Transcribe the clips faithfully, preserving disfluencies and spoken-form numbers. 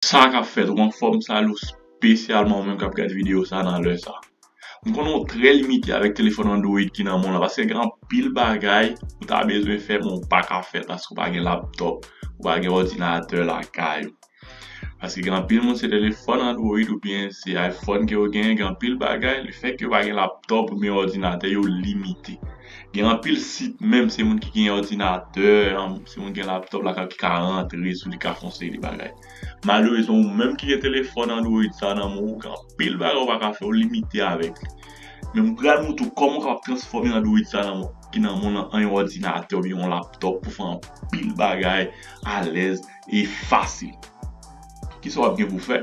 Sa k ap fèt, ou anfòm? Salut, espesyalman ou menm k ap gade videyo sa nan lè sa. M konnen w trè limite avèk telefòn Android ki nan men w lan, paske gen anpil bagay ou ta bezwen fè, men w pa ka fè l paske w pa gen laptòp, ou pa gen òdinatè lakay ou. Paske gen anpil moun se telefòn Android oubyen se iPhone ke yo genyen, gen anpil bagay, lefètke yo pa gen laptòp oubyen òdinatè, yo limite. Gen anpil sit menm, se moun ki gen òdinatè, an, se moun ki gen laptòp lakay ki ka rantre sou li, ka fè yon seri de bagay. Malerezman, ou menm ki gen telefòn Android sa nan men w, gen anpil bagay ou pa ka fè, ou limite avèk li. Men m pral montre w kòman w kapab transfòme Android sa nan men w, ki nan men w lan, an yon òdinatè oubyen yon laptòp pou fè anpil bagay alèz e fasil. Kisa w ap gen pou fè?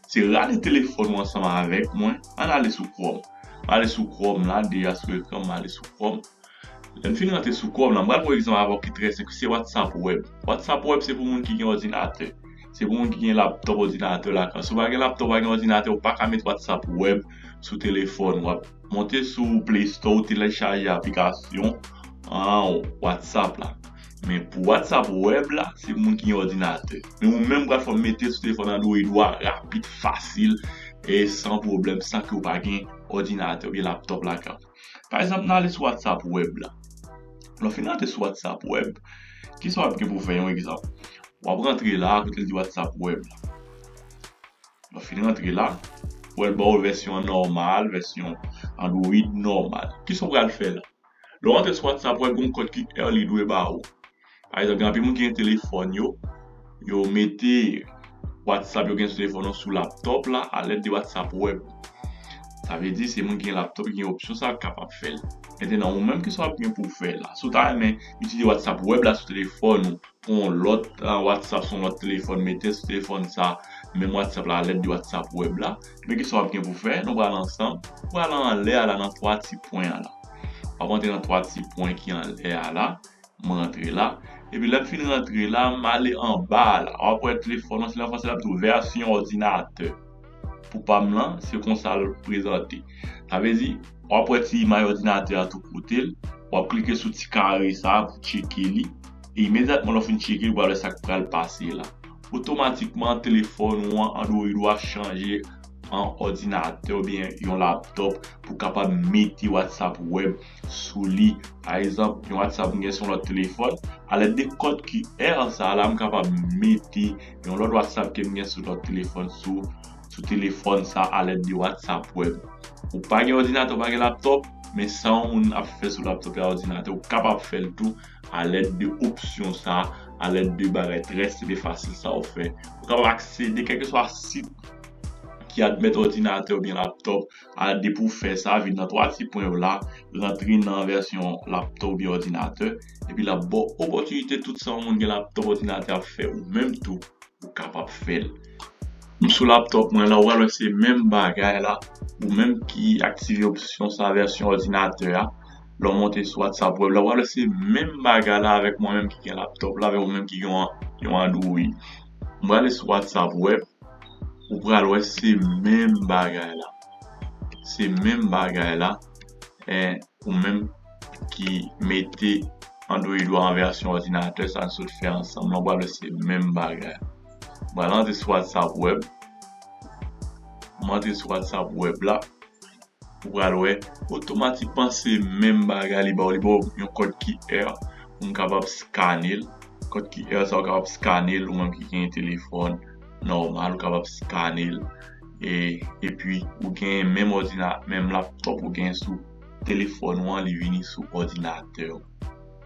Se rale telefòn ou ansanm avèk mwen, ann ale sou Chrome. M ale sou Chrome la, deja sou ekran, m ale sou Chrome. Lè m fin rantre sou Chrome la, m pral pran yon egzanp avè w ki trè senp, ki se WhatsApp Web. WhatsApp Web se pou moun ki gen òdinatè. Se pou moun ki gen laptòp, òdinatè lakay. Si w pa gen laptòp, w pa gen òdinatè, ou pa ka met WhatsApp Web sou telefòn. W ap monte sou Play Store, ou telechaje aplikasyon an WhatsApp la. Men pou WhatsApp Web la, se pou moun ki gen òdinatè. Men ou menm pral fè w mete sou telefòn Android ou a rapid, fasil, e san pwoblèm, san ke w pa gen òdinatè oubyen laptòp lakay ou. Pa egzanp, n ale sou WhatsApp Web la. Lè w fin rantre sou WhatsApp Web, kisa w ap gen pou w fè? Yon egzanp, w ap rantre la, kote l di WhatsApp Web la. Lè w fin rantre la, w wè l ba w vèsyon an nòmal, vèsyon Android nòmal. Kisa w pral fè la? Lè w rantre sou WhatsApp Web, gen yon kòd QR li dwe ba ou. Pa egzanp, gen anpil moun ki gen telefòn yo, yo mete WhatsApp yo gen sou telefòn yo sou laptòp la alèd de WhatsApp Web. Sa vle di se moun ki gen laptòp ki gen opsyon sa k kapab fè l. Mentnan, ou menm, kisa w ap gen pou w fè la? Si w ta renmen itilize WhatsApp Web la sou telefòn ou, pran yon lòt, ah, WhatsApp sou yon lòt telefòn, mete sou telefòn sa, menm WhatsApp la alèd de WhatsApp Web la, men kisa w ap gen pou w fè? Nou pral ansanm, ou pral anlè a la nan twa ti pwen an la. W ap antre nan twa ti pwen ki anlè a la. M rantre la. Epi lè m fin rantre la, m ale anba a la. W ap wè telefòn nan, se nan fransè l ap di w vèsyon òdinatè. Pou pa m lan, se konsa l prezante. Sa vle di, w ap wè ti imaj òdinatè a tou kote l. W ap klike sou ti kare sa a pou tcheke li. E imedyatman lè w fin tcheke li, w pral wè sa k pral pase la. Otomatikman, telefòn ou an, Android ou a chanje an òdinatè oubyen yon laptòp pou kapab mete WhatsApp Web sou li. Pa egzanp, yon WhatsApp m gen sou yon lòt telefòn, alèd de kòd QR sa a la, m kapab mete yon lòt WhatsApp ke m gen sou lòt telefòn sou, sou telefòn sa alèd de WhatsApp Web. Ou pa gen òdinatè, ou pa gen laptòp, men sa yon moun ap fè sou laptòp e òdinatè, ou kapab fè l tou alèd de opsyon sa, alèd de bagay trè senp e fasil sa ou fè. Ou kapab aksede kèlkeswa sit ki admèt òdinatè oubyen laptòp, a, depi w fè sa, vin nan twa ti pwen yo la, rantre nan vèsyon laptòp oubyen òdinatè, epi l ap ba w opòtinite tout sa yon moun gen laptòp, òdinatè ap fè, ou menm tou, ou kapab fè l. M sou laptòp mwen la, ou pral wè se menm bagay la, ou menm ki aktive opsyon sa vèsyon òdinatè a, lè w monte sou WhatsApp Web la, ou pral wè se menm bagay la avèk mwen menm ki gen laptòp la, avèk ou menm ki gen yon, yon Android. M prale sou WhatsApp Web, ou pral wè se menm bagay la. Se menm bagay la, en, ou menm ki mete Android ou a an vèsyon òdinatè, sa n sot fè ansanm lan, ou pral wè se menm bagay. M pral antre sou WhatsApp Web. M antre sou WhatsApp Web la. Ou pral wè, otomatikman se menm bagay li ba w. Li ba w yon kòd QR pou m kapab skane l. Kòd QR sa, ou kapab skane l, ou menm ki gen telefòn nòmal, ou kapab skane l. E, epi, ou gen menm òdina-, menm laptòp ou gen sou telefòn ou an, li vini sou òdinatè w.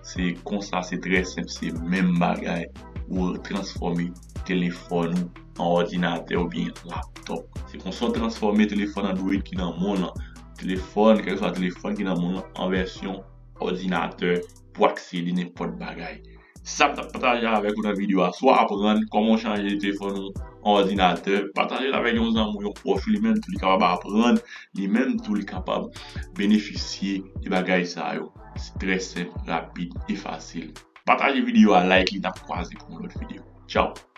Se konsa, se trè senp, se menm bagay. Ou transfòme telefòn ou an òdinatè oubyen laptòp. Se konsa w transfòme telefòn Android ki nan men w lan, telefòn, kèlkeswa telefòn ki nan men w lan, an vèsyon òdinatè pou aksede nenpòt bagay. Sa m t ap pataje avèk ou nan videyo a, swa aprann kòman w chanje telefòn ou an òdinatè, pataje l avèk yon zanmi w, yon pwòch ou, li menm tou li kapab aprann, li menm tou li kapab benefisye de bagay sa yo. Se trè senp, rapid e fasil. Pataje videyo a, like li, n ap kwaze pou yon lòt videyo. Tchaw!